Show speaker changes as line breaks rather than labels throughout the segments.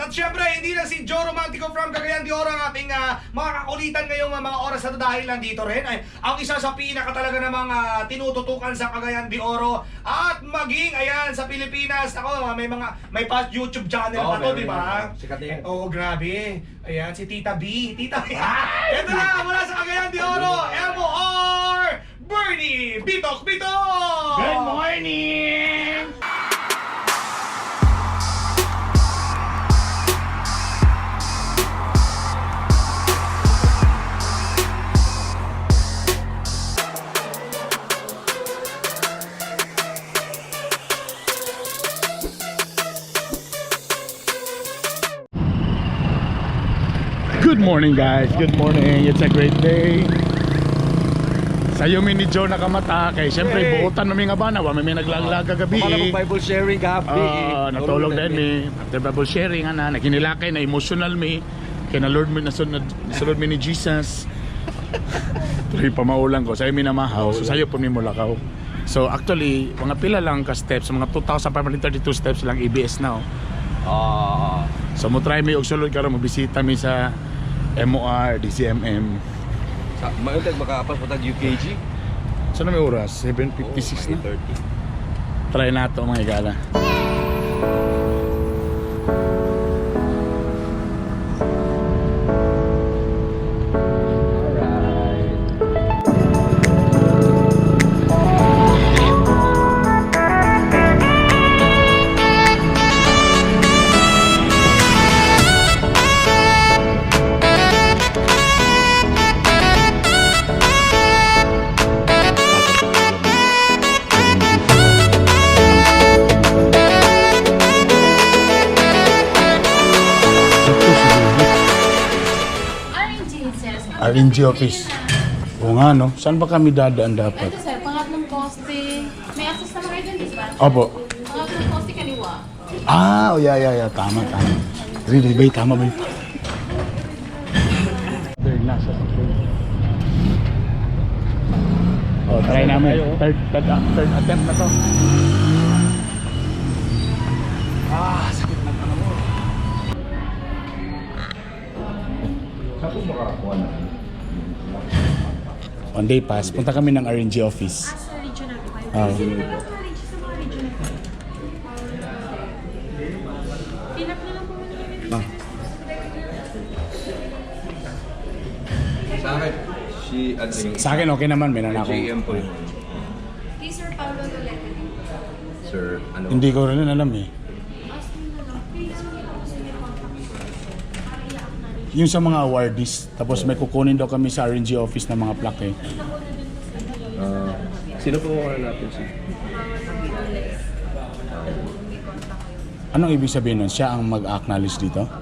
At syempre, hindi lang si Joe Romantico from Cagayan de Oro ang ating mga kakulitan ngayong mga oras na to dahil nandito rin ay ang isa sa pinaka talaga namang tinututukan sa Cagayan de Oro at maging ayan sa Pilipinas. Ako, may mga may pa YouTube channel
Oo,
pa to,
meron
di ba?
yan. Sikat na yan.
Oo, grabe. Ayan, si Tita B. Tita B. Ito na, mula sa Cagayan de Oro, MOR Bernie Bitok Bitok!
Good morning! Good morning, guys. Good morning. It's a great day. Sayo mi ni Joe nakamata kay syempre
Hey.
buotan na mi nga bana wa may naglaglag kagabi.
Baka na Bible sharing gabi.
Ah, natulog din mi. After Bible sharing ana, naghinilakay na emotional mi. Kay na Lord mi nasunod nasunod mi ni Jesus. Tuloy pamaulan ko, sayo mi namahaw. So sayo po mi mulakaw. So actually, mga pila lang ka steps, mga 2,532 steps lang ABS now.
Ah,
So mo try mi og sulod karon mo bisita mi sa MOR, DCMM.
sa mayon tag makaapas pa tag UKG.
So na may oras? 7:56 na.
8:30.
Try na to mga igala.
Alright.
RNG, sir.
RNG office. Oo nga no. Saan ba kami dadaan dapat?
Ito, sir, pangatlong poste. May access naman kayo dun, di ba?
Opo.
Pangatlong poste kaliwa.
Ah, oh, yeah. Tama, tama. Really, ba? Tama ba? Third na sa Oh, try namin. Third attempt na to. Ah, sakit ng ano mo.
Saan po makakuha na?
One day pass, punta kami ng RNG office.
Ah, sa regional po kayo.
Ah.
Sino na lang sa sa mga regional? Fill up na lang po muna kami.
Ah.
Sa akin, si ano yung
Sa akin, okay naman. Meron ako.
JM po yun.
Kay Sir Paolo Dolete din po.
Sir, ano?
Hindi ko rin alam eh.
Ask mo na lang. Kaya ko sa may contact para i-acknowledge.
Yung sa mga awardees, tapos may kukunin daw kami sa RNG office ng mga plaque eh.
Ah, sino po ang natin si?
Anong ibig sabihin nun? Siya ang mag-acknowledge dito? Oh,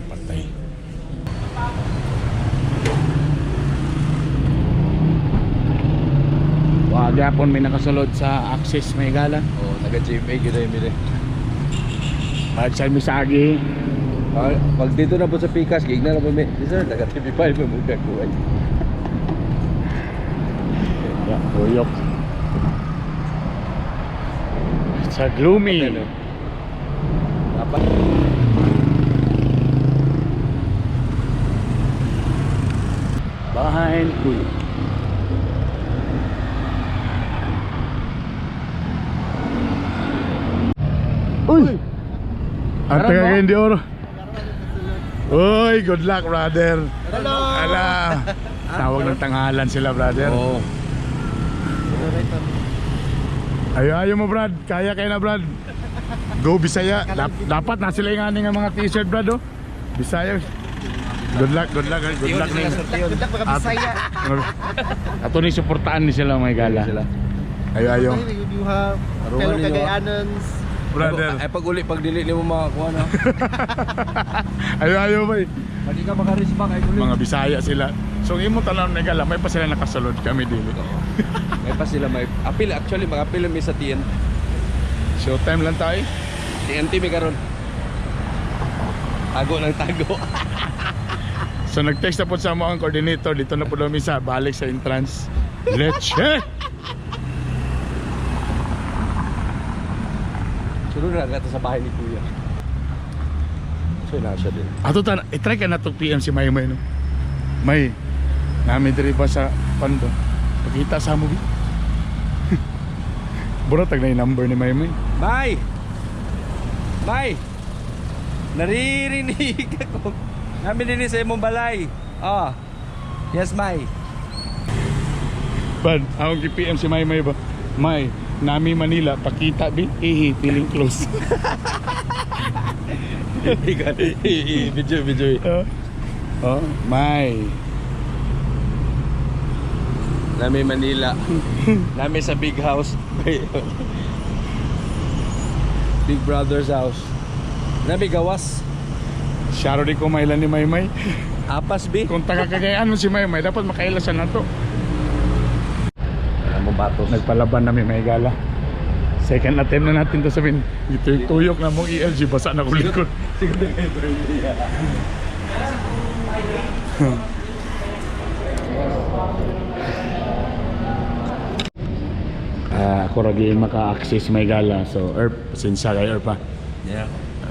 patay. Wag yapon may nakasulod sa access may gala.
Oh, taga GMA gyud ay mili.
Pag sa Misagi,
Ah, pag dito na po sa Pikas, gigna na po mi. Si Sir, taga TV5 mo gagawin.
yeah, buyok. It's a gloomy.
Ano? Dapat
Behind Kuya. Uy! Ang taga Cagayan de Oro. Uy, good luck, brother. Hello! Ala! Tawag ng tanghalan sila, brother.
Oo.
Ayo, ayo mo, Brad. Kaya kayo na, Brad. Go, Bisaya. Dapat na sila yung aning mga t-shirt, Brad, oh. Bisaya. Good luck, good luck, good luck.
Good luck mga Bisaya.
Ato ni suportaan ni sila mga gala.
Sila.
Ayo, ayo.
You have
Aruan
fellow
ninyo, ah.
Cagayanons.
Brother.
Ay pag uli pag dili nimo makakuha na.
Ayo, ayo, bay.
Pwede ka maka-respect ay uli.
Mga Bisaya sila. So, ang imong tanan na gala, may pa sila nakasulod kami dili.
May pa sila may appeal actually maka-appeal mi sa TNT.
Showtime lang tayo.
TNT mi karon. Tago ng tago.
So, nag-text na po sa mo ang coordinator. Dito na po namin sa balik sa entrance. Leche!
Sunod na nato sa bahay ni Kuya. So na siya din.
Ato ta, i-try ka na to PM si Maymay no. May namin diri ba sa pando. Pakita sa mo bi. Bro, tag na yung number ni Maymay.
May! May! Naririnig ako. Namin din sa imong balay. Ah. Yes, May.
Bad, akong gi-PM si Maymay ba? May, nami Manila, pakita bi. Ihi, feeling close.
Video, video.
Oh, May.
Nami Manila. Nami sa big house. Big brother's house. Nami gawas.
Syaro di ko mailan ni Maymay.
Apas bi.
Kung taga Cagayan mo si Maymay, dapat makaila siya na to.
Wala mo batos.
Nagpalaban nami may gala. Second attempt na natin to sabihin. Tuyok na mong ELG, basa na ko likod.
Siguro kay Bernie.
Ah, ako ragi maka-access may gala. So, Erp, pasensya kay Erp ha.
Yeah.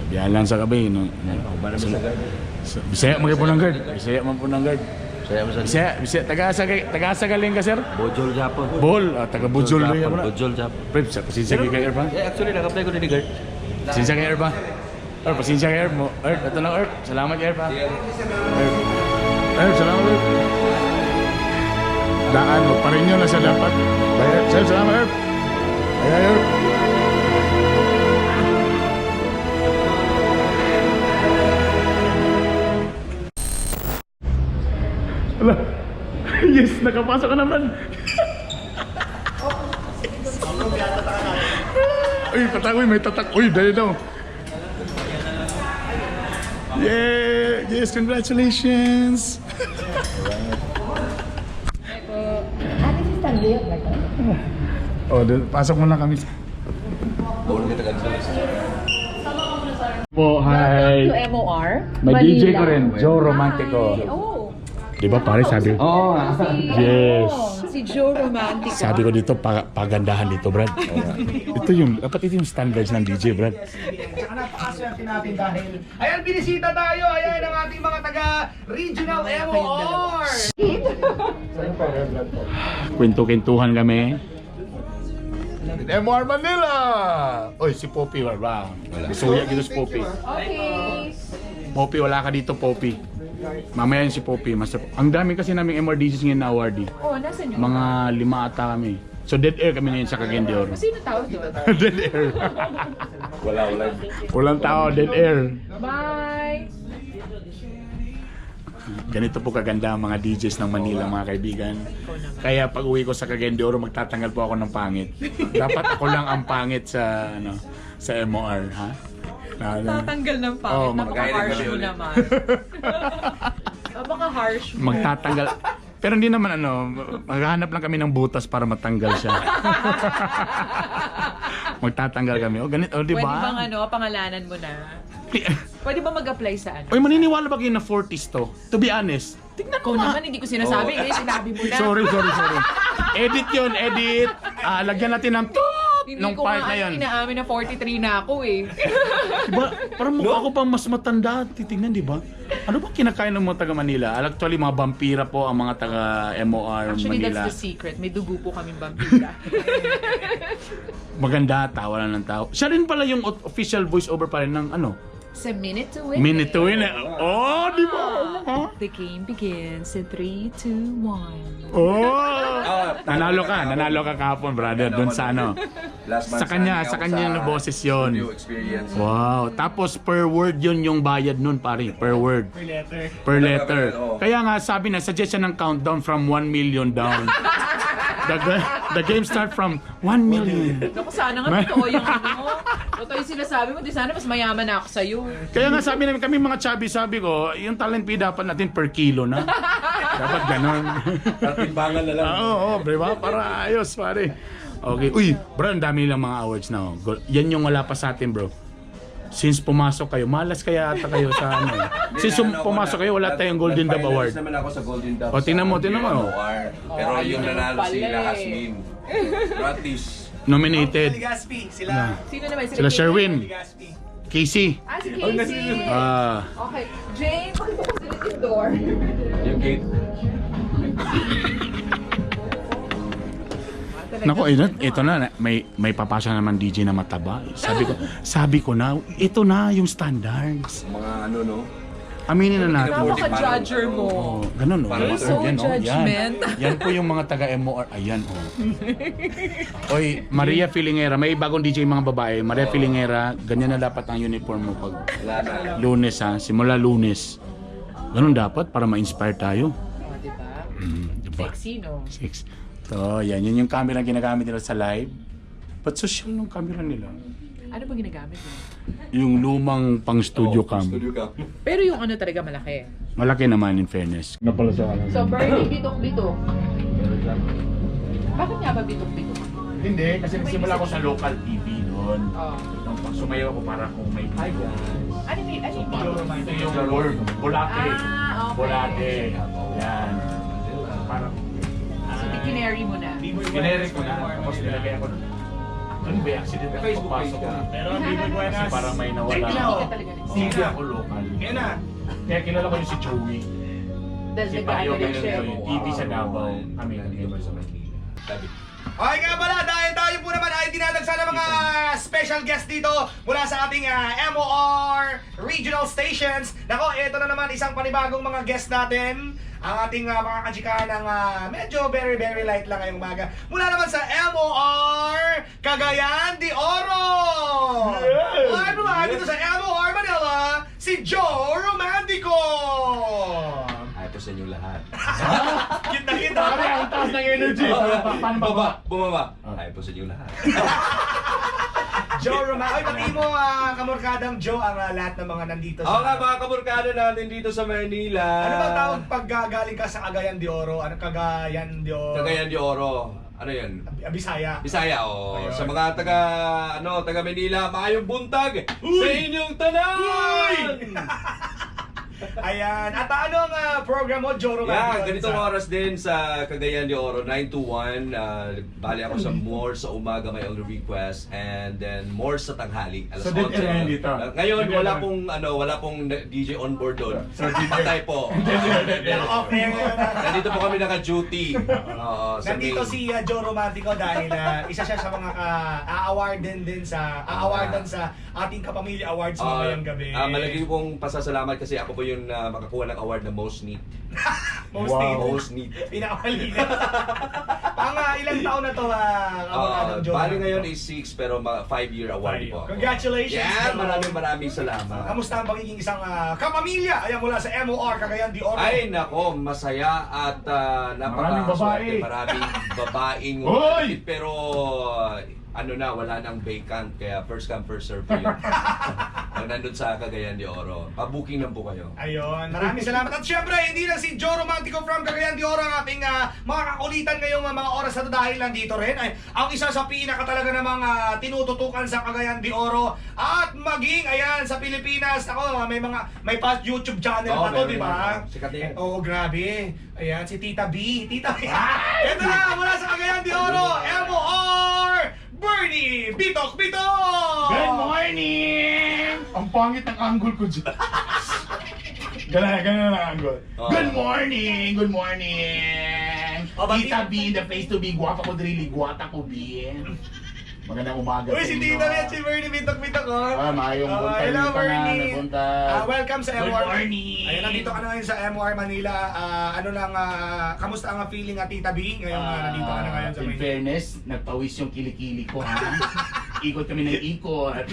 Biyahan lang sa gabi. No?
Ako ba naman sa guard?
So, Bisaya man po ng guard. Bisaya man po ng guard.
Saya mo sa
Bisaya, Bisaya, taga-asa, taga-asa galing ka, sir?
Bojol Japon.
Bol, taga Bujol
Japon.
na yan.
Bojol Japon.
Prep, sa pasensya kay Erp ha.
Yeah, actually naka-apply ko din ni guard.
Pasensya kay Erp ha. Erp, pasensya kay Erp mo. Erp, ito na Erp. Salamat kay Erp ha. Erp. Erp, salamat Erp. Daan mo, parinyo na siya dapat. Bye Erp. Sir, salamat Erp. Bye Erp. Ala. Yes, nakapasok ka naman. Uy, patak, uy, may tatak. Uy, dali daw. Yeah! Yes, congratulations!
Ate si Stanley, apply ka.
Oh, pasok muna kami.
Bawal kita cancel.
Po,
Welcome to
hi.
MOR.
May DJ ko
Manila.
rin, Joe Romantico.
Hi. Oh.
Di ba pare sabi?
Oo nga.
Si,
Yes.
ano, si Joe Romantico.
Sabi ko dito, pagandahan dito, Brad. Ito yung, dapat ito yung standards ng DJ, Brad.
Tsaka napakaswerte natin dahil, ayan, binisita tayo, ayan, ang ating mga taga Regional MOR!
Kwento-kwentuhan kami. MR Manila! Oy, si Poppy, wala. Suya dito si Poppy.
Okay.
Poppy, wala ka dito, Poppy. Mamaya yun si Poppy. Master. Ang dami kasi naming MRDCs ngayon na awardee.
Oh, nasan yun?
Mga lima ata kami. So dead air kami ngayon sa Cagayan de Oro.
Sino tao doon?
Dead air.
Wala, wala.
Walang tao, dead air.
Bye!
Ganito po kaganda ang mga DJs ng Manila, mga kaibigan. Kaya pag uwi ko sa Cagayan de Oro, magtatanggal po ako ng pangit. Dapat ako lang ang pangit sa ano sa MOR, ha?
Tatanggal ng pangit.
Oh,
Napaka-harsh mo
ulit.
naman. Napaka-harsh mo.
Magtatanggal. Pero hindi naman ano, maghahanap lang kami ng butas para matanggal siya. Magtatanggal kami. O ganito, o di
Pwede
ba?
bang ano, pangalanan mo na? Pwede ba mag-apply sa ano?
Oy, maniniwala ba kayo na 40s to? To be honest. Tignan
Ikaw
mo nga.
naman, hindi ko sinasabi. Eh, sinabi mo na.
Sorry, sorry, sorry. Edit yun, edit. Ah, lagyan natin ng toot
Hindi
nung
ko
part
nga
na yun.
inaamin na 43 na ako eh.
Diba, parang mukha ako pang mas matanda. Titingnan, di ba? Ano ba kinakain ng mga taga Manila? Actually, mga vampira po ang mga taga MOR
Actually,
Manila.
that's the secret. May dugo po kaming vampira.
Maganda, tawa lang ng tao. Siya rin pala yung official voice-over pa rin ng ano,
Sa Minute to Win
Minute
It.
to Win It. Oh, di ba? Huh?
The game begins in 3, 2, 1.
Oh!
Ah,
Nanalo ka kahapon, brother, doon sa ano.
Last
Sa kanya,
month
sa kanya na boses yun.
Studio experience.
Wow. Tapos per word yun yung bayad nun, pare. Per word.
Per letter.
Per letter.
Oo.
Kaya nga sabi na, suggestion ng countdown from 1 million down. The game start from 1 million.
Naku, sana nga totoo yung ano. Totoo yung sinasabi mo. Di sana mas mayaman na ako sa'yo.
Kaya nga sabi namin kami mga chubby, sabi ko, yung talent fee dapat natin per kilo na. Dapat ganon.
Timbangan na lang.
Ah, oo, oo, di ba? Para ayos, pare. Okay. Uy, bro, ang dami nilang mga awards na. Oh. Yan yung wala pa sa atin, bro. Since pumasok kayo, malas kaya ata kayo sa ano. eh. Since pumasok kayo, wala tayong Golden Dove Award.
Nag-finalist naman ako sa Golden Dove.
O, tingnan mo,
sa
tingnan mo.
MOR. Pero
Oh,
yung
ayun
nanalo
naman
si
pala eh.
Hasmin. Pero at least,
Nominated.
Legaspi, sila.
Sino naman?
Sila Sherwin.
Legaspi.
Casey.
Ah, si Casey.
Ah.
Okay. Jane, pakibukas ulit yung door.
Yung gate.
Nako, ito na, may papasa naman DJ na mataba. Sabi ko na, ito na yung standards.
Mga ano, no?
Aminin na natin.
Tama ka, judger mo.
Oh, ganun oh.
Parang
so
Yan, oh, yan.
judgmental.
Yan po yung mga taga MOR. Ayan oh. Oy, Maria Filingera, may bagong DJ mga babae. Maria Filingera, ganyan na dapat ang uniform mo pag
Wala na.
Lunes ha, simula Lunes. Ganun dapat para ma-inspire tayo.
Oh, diba?
Diba?
Sexy, no?
Six. So, yan. Yun yung camera ginagamit nila sa live. Ba't social nung camera nila?
Ano ba ginagamit mo?
Yung lumang pang studio cam.
Studio cam.
Pero yung ano talaga malaki.
Malaki naman, in fairness. Na pala sa
So, Bernie, bitok-bitok. Bakit nga ba bitok-bitok?
Hindi, kasi nagsimula ako sa local TV noon.
Oh.
Nung pag sumayaw ako para kung may
Hi guys.
Ano yung, ano yung bitok?
Ito yung word, bulate.
Ah, okay.
Bulate. Yan. Parang
So, di-canary mo na.
Kinere ko na. Tapos nilagay ako. Ano ba yung accident
May Facebook page
pagpasok
ka.
ko?
Pero Biboy Buenas.
Kasi parang may nawala.
Hindi ka talaga nag
Hindi ako local.
Ngayon na.
Kaya kilala ko yung si Joey.
Dahil
Si
nag-ano
Payo
rin
ganun
siya.
yun. TV sa Davao. Kami
Nandito kayo sa Manila. Sabi.
Okay nga pala, dahil tayo po naman ay dinadagsa ng mga special guest dito mula sa ating MOR Regional Stations. Nako, ito na naman isang panibagong mga guest natin. Ang ating mga kachikahan ng medyo very very light lang ngayong umaga. Mula naman sa MOR Cagayan de Oro!
Yes!
Live naman dito sa MOR Manila, si Joe Romantico!
Hi po sa inyong lahat.
Cute na kita!
Pare, ang taas ng energy. Paano ba ba?
Bumaba. Hi po sa inyong lahat.
Joe Romantico. Ay, pati mo, kamorkadang Joe, ang lahat ng mga nandito
Oo nga, mga kaburkada natin dito sa Manila.
Ano ba tawag pag galing ka sa Cagayan de Oro? Ano Cagayan de Oro?
Cagayan de Oro. Ano yun?
Bisaya.
Bisaya, oh.
Ayun.
Sa mga taga, ano, taga Manila, maayong buntag sa inyong tanan!
Ayan. At ano ang program mo, Joe Romantico?
Yeah, ganitong oras din sa Cagayan de Oro, 9 to 1. Bali ako sa more sa umaga, may only request. And then more sa tanghali, alas
So, dead
11.
air yan dito?
Ngayon,
Dead
wala
air.
pong, ano, wala pong DJ on board doon.
So, DJ.
Patay po.
Naka-off air ngayon.
Nandito po kami naka-duty. Oo, sa
Nandito
main.
si Joe Romantico dahil isa siya sa mga ka-aawardan din sa aawardan sa ating Kapamilya Awards mamayang gabi.
Malaki pong pasasalamat kasi ako po yung makakuha ng award na most neat.
Most
Wow.
neat.
Most neat.
Pinakamalinis. Pang ilang taon na to, kamorkadang Joe
Bali
Romantico?
ngayon is 6 pero 5-year award po. ako.
Congratulations,
Yeah,
Joe.
maraming maraming salamat.
Kamusta ang pagiging isang kapamilya? Ayan, mula sa MOR Cagayan de Oro.
Ay nako, masaya at
Maraming
napaka
babae.
Maraming babaeng
Hoy!
pero ano na, wala nang vacant kaya first come first serve po yun. Pag nandun sa Cagayan de Oro, pa-booking lang po kayo.
Ayun, maraming salamat. At syempre, hindi lang si Joe Romantico from Cagayan de Oro ang ating mga kakulitan ngayong mga oras na to dahil nandito rin ay ang isa sa pinaka talaga namang tinututukan sa Cagayan de Oro at maging ayan sa Pilipinas. Ako, may past YouTube channel
Oo,
pa to,
meron
di ba?
yan. Sikat na yan.
Oo, grabe. Ayan, si Tita B. Tita B. Ito na, mula sa Cagayan de Oro, MOR Bernie Bitok Bitok!
Good morning! Ang pangit ng angle ko dyan. Ganun, ganun ang angle.
Oo.
Good morning! Good morning!
Oh, bati-
Tita B, the place to be. Guwapa ko drili, guwata ko B. Magandang umaga
Uy,
sa
si
inyo.
Tita B at si Bernie Bitok Bitok, oh.
Ah, maayong
Ah,
buntag
hello,
dito na,
Bernie.
buntag.
Welcome sa
Good
MOR.
morning.
Ayun, nandito ka na ngayon sa MOR Manila. Ano lang, kamusta ang feeling at Tita B ngayong nandito ka na ngayon sa
In
Manila?
fairness, nagpawis yung kilikili ko ha. Ikot kami ng ikot.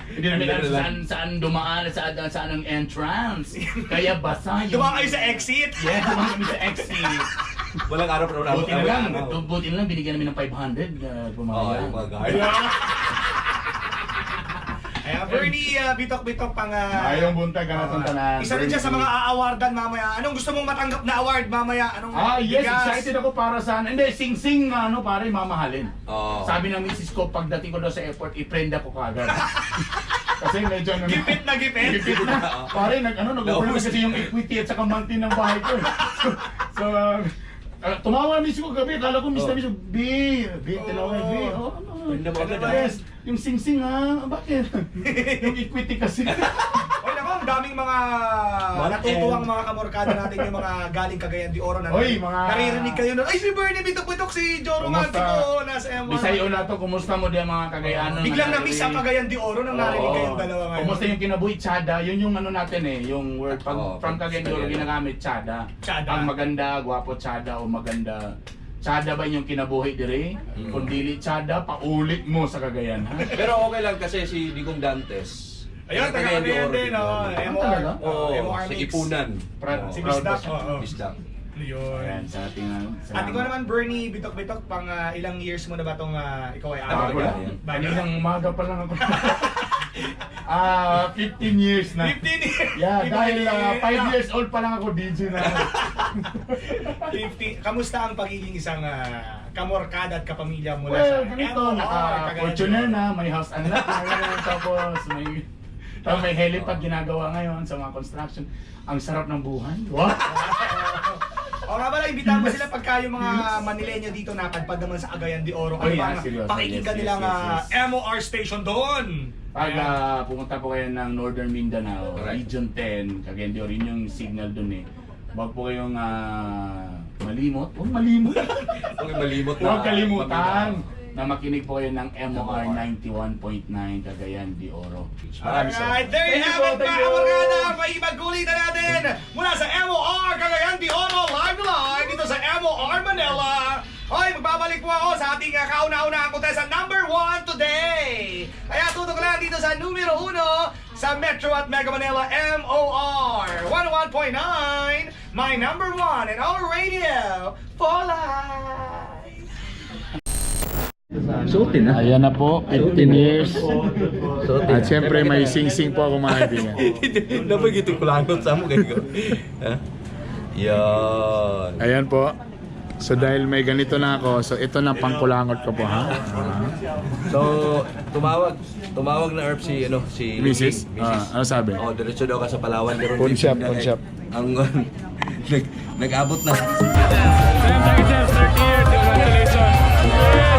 Hindi namin alam saan dumaan, saan ang entrance. Kaya basa yung...
Dumaan kayo sa exit.
Yeah, dumaan kami sa exit.
Walang araw pero walang
Buti na lang,
araw.
buti na lang binigyan namin ng 500
Oo,
pumaya.
yung mga guard.
Ayan, Bernie, Bitok Bitok pang...
Maayong buntag ka na itong tanan.
Isa rin siya sa mga aawardan mamaya. Anong gusto mong matanggap na award mamaya? Anong
Yes,
bigas?
excited ako para sa... Hindi, sing-sing na ano, pare, mamahalin.
Oo.
Sabi ng misis ko, pagdating ko daw sa airport, i-friend ako kagad. Kasi medyo ano na.
Gipit na gipit.
Gipit na. Pare, nag-over na kasi yung equity at saka monthly ng bahay ko eh. So, tumawa na misis ko gabi. Akala ko miss na miss ko. B, B, tinawag B. Oh, ano,
Random agad, ah.
Yes, yung sing-sing ha. Bakit? Yung equity kasi.
Oy, nako, ang daming mga
Mga
natutuwang mga kamorkada natin, yung mga galing Cagayan de Oro na
Oy, mga-
naririnig kayo nun. Ay, si Bernie Bitok-Bitok, si Joe
Kumusta?
Romantico, nasa MR.
Bisayo na to, kumusta mo di ang mga Cagayanon?
Biglang na-miss ang Cagayan de Oro nang narinig kayong dalawa ngayon.
Kumusta yung kinabuhi? Tsada, yun yung ano natin eh, yung word. Pag
Oo,
from Cagayan de Oro,
Cagayan.
ginagamit tsada.
Tsada.
Ang maganda, gwapo tsada o maganda. Tsada ba yung kinabuhi dire?
Mm.
Kung dili tsada, paulit mo sa Cagayan. Ha?
Pero okay lang kasi si Digong Dantes.
Ayun, taga
Cagayan de
Cagayan
Oro
din,
din
oh.
yun.
MOR.
Talaga?
Oo,
MOR
sa
mix.
Ipunan.
Proud-
Oo.
Si
proud ba
Bisdak,
siya?
oo.
Bisdak.
Yun.
Ayan, sa ating
At ikaw naman, Bernie Bitok-Bitok, pang ilang years mo na ba itong ikaw ay
Ah,
araw?
Bago lang.
Ayan.
Kaninang umaga pa lang ako. 15 years na.
15 years!
Yeah, dahil 5
5
years old pa lang ako DJ na.
50. Kamusta ang pagiging isang kamorkada at kapamilya mula
Well,
sa
ganito,
MOR,
naka-fortuner
Cagayan de Oro?
na, may house and lot na, tapos may helipad ginagawa ngayon sa mga construction. Ang sarap ng buhay. Wow!
O nga pala, imbitahan mo sila pagka yung mga Manileño dito napadpad naman sa Cagayan de Oro. Ano
Oh, yeah,
bang
seryoso.
pakikinggan nilang
Yes.
MOR station doon?
Pag pumunta po kayo ng Northern Mindanao,
Correct.
Region 10, Cagayan de Oro, yun yung signal dun eh. Huwag po kayong malimot. Huwag malimot.
Okay, malimot na.
Huwag kalimutan na makinig po kayo ng MOR 91.9 Cagayan de Oro.
Maraming salamat.
Alright, there you
Thank you
have
po,
it, mga
thank you.
kamorkada. Maipagkulitan natin mula sa MOR Cagayan de Oro live to live dito sa MOR Manila. Hoy, magbabalik po ako sa ating kauna-unahang contestant number 1 today. Kaya tutok lang dito sa numero 1 sa Metro at Mega Manila MOR 101.9, my number 1 and all radio for life.
Suotin na.
Ayan na po, 15 years.
Suotin
At siyempre may sing-sing po ako, mga kaibigan.
Napagito ko lang sa mo kayo. Ha? Yan.
Ayan po. So dahil may ganito na ako, so ito na pangkulangot ko po, ha?
So, tumawag na ERP si ano si
Mrs.?
Mrs.
Ah, ano sabi?
Oh, diretso daw ka sa Palawan karon.
Pawn shop, pawn shop.
Ang nag nag-abot na.
Sam, thank you, Sam. 30 years. Congratulations.